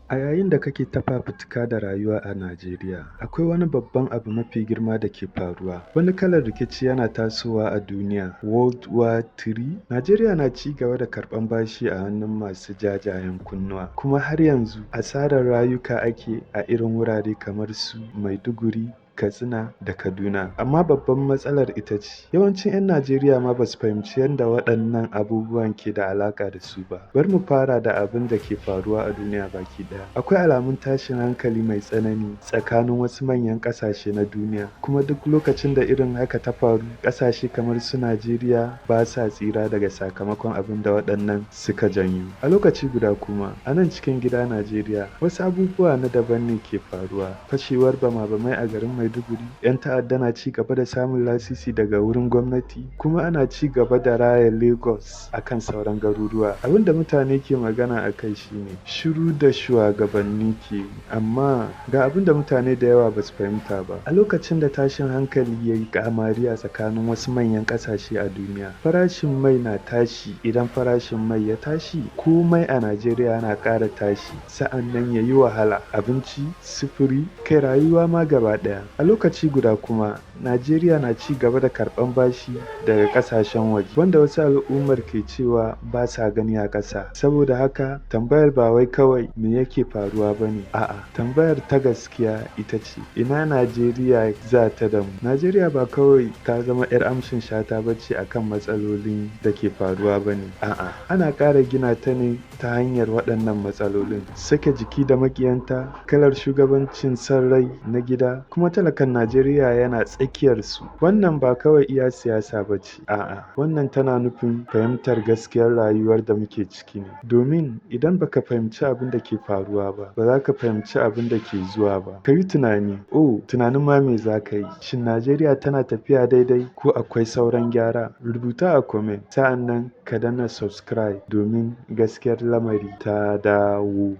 A yayin da kake ta fafutuka da rayuwa a Najeriya, akwai wani babban abu mafi girma da ke faruwa. Wani kalar rikici yana tasowa a duniya, World War III. Najeriya na ci gaba da karɓan bashi a hannun masu jajayen kunnuwa, kuma har yanzu asarar rayuka ake a irin wurare kamar su Maiduguri, Katsina da Kaduna. Amma babban matsalar ita ce, yawancin 'yan Najeriya ma ba su fahimci yadda waɗannan abubuwan ke da alaƙa da su ba. Bari mu fara da abin da ke faruwa a duniya baki ɗaya. Akwai alamun tashin hankali mai tsanani tsakanin wasu manyan ƙasashe na duniya, kuma duk lokacin da irin haka ta faru, ƙasashe kamar su Najeriya ba sa tsira daga sakamakon abin da waɗannan suka janyo. A lokaci guda kuma, a nan cikin gida Najeriya, wasu abubuwa na daban ne ke faruwa. Fashewar bama-bamai a garin Maiduguri, 'yan ta'adda na ci gaba da samun lasisi daga wurin gwamnati, kuma ana ci gaba da raya Lagos a kan sauran garuruwa. Abin da mutane ke magana a kai shine shiru da shugabanni ke yi, amma ga abin da mutane da yawa ba su fahimta ba. A lokacin da tashin hankali ya yi ƙamari a tsakanin wasu manyan ƙasashe a duniya, farashin mai na tashi. Idan farashin mai ya tashi, komai a Najeriya yana ƙara tashi, sa'an nan ya yi wahala. Abinci, sufuri, kai rayuwa ma gaba ɗaya. A lokaci guda kuma, Najeriya na ci gaba da karɓan bashi daga ƙasashen waje, wanda wasu al'ummar ke cewa ba sa gani a ƙasa. Saboda haka, tambayar ba wai kawai me yake faruwa ba ne, a'a, tambayar ta gaskiya ita ce, ina Najeriya za ta da mu? Najeriya ba kawai ta zama 'yar amshin shata ba ce akan matsalolin da ke faruwa ba ne, a'a, ana ƙara gina ta ne ta hanyar waɗannan matsalolin. Sake jiki da maƙiyanta, kalar shugabancin son rai na gida, kuma talakan Najeriya yana tsakiyarsu. Wannan ba kawai iya siyasa ba ce, a'a, wannan tana nufin fahimtar gaskiyar rayuwar da muke ciki ne. Domin idan baka fahimci abin da ke faruwa ba, ba za ka fahimci abin da ke zuwa ba. Ka yi tunani, oh, tunanin ma me za ka yi? Shin Najeriya tana tafiya daidai ko akwai sauran gyara? Rubuta a comment, sa'an nan ka danna subscribe domin gaskiyar lamari ta dawo.